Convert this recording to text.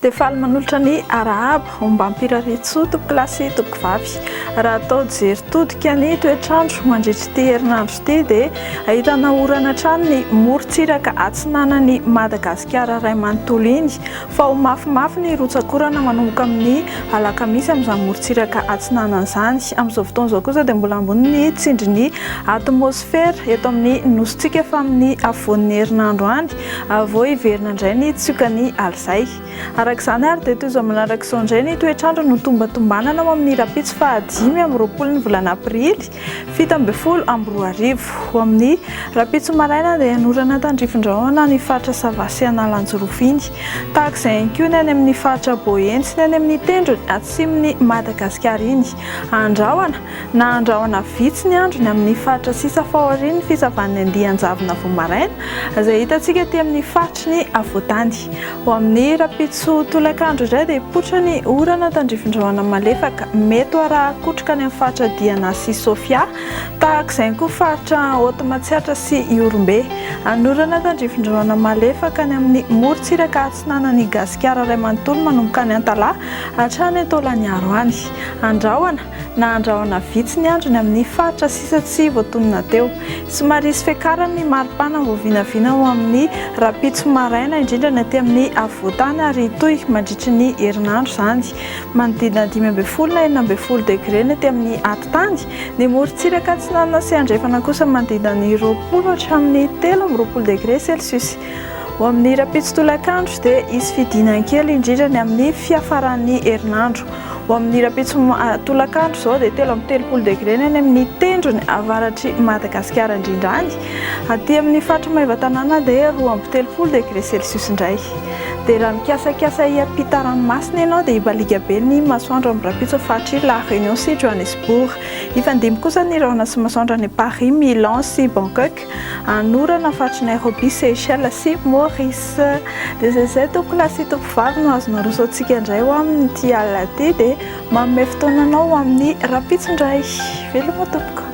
Dia faly manolotra ny arahaba ombam-pirariantsoa tompokolahy sy tompokovavy. Raha atao jery todika ny toetr'andro mandritra ity herinandro ity dia ahitana orana hatrany ny morontsiraka atsinanan'i Madagasikara iray manontolo iny fa ho mafimafy ny rotsak'orana manomboka amin'ny alakamisy amin'izany morontsiraka atsinanana izany. Amin'izao fotoana izao kosa dia mbola ambony ny tsindrin'ny atmosfera eto amin'ny nosintsika fa amin'ny afovoan'ny herinandro any vao hiverina indray ny tsiokan'ny alizay. Araka izany ary dia toy izao manaraka izao indray ny toetr'andro no tombantombanana ho amin'ny rahampitso faha 25 ny volana aprily 2017. Ho amin'ny rahampitso maraina dia hanorana tandrifin-drahona ny faritra Sava sy Analanjirofo iny. Tahaka izay ihany koa ny any amin'ny faritra Boeny sy ny any amin'ny tendrony atsimon'i Madagasikara iny. Andrahona na andrahona vitsy ny andro ny amin'ny faritra sisa fa aorian'ny fisavan'ny andian-javona vao maraina izay hitantsika aty amin'ny faritry ny afovoantany. Ho amin'ny rahampitso tolakandro indray dia hipoitra ny orana tandrifin-drahona malefaka mety ho arahan-kotroka any amin'ny faritra Diana sy Sofia, tahaka izay ihany koa faritra Haute Matsiatra sy Ihorombe. Hanorana tandrifin-drahona malefaka any amin'ny morontsiraka atsinanan'i Gasikara iray manontolo manomboka any Antalaha hatrany Taolagnaro any. Andrahona na andrahona vitsy ny androny amin'ny faritra sisa tsy voatonona teo. Somary hisy fiakarany ny maripana vao vinavina ho amin'ny rahampitso maraina, indrindra ny aty amin'ny afovoantany ary hitohy mandritry ny herinandro izany. Manodidina ny 15 na 16 degre ny aty amin'ny atitany. Ny morontsiraka atsinanana sy andrefana kosa manodidina ny 20 hatramin'ny 23 degre celsius. Ho amin'ny rahampitso tolakandro dia hisy fidinany kely indrindra ny amin'ny fiafaran'ny herinandro. Ho amin'ny rahampitso tolakandro izao dia 33 degre ny any amin'ny tendrony avaratr'i Madagasikara indrindra any. Aty amin'ny faritra Maevatanàna dia 32 degre celsius indray. Dia raha mikasakasa hiampita ranomasina ianao dia hibaliaka be ny masoandro amin'ny rahampitso faritr'i La Réunion sy Johannesburg. Hifandimby kosa ny rahona sy masoandro any Paris, Milan sy Bangkok. Anorana faritry Nairobi, Seychelles sy Maurice. Dia izay izay tompokolahy sy tompovavy no azo naroso antsika indray ho amin'ity alina ity dia manome fotoana anao ho amin'ny rahampitso indray. Veloma tompoko.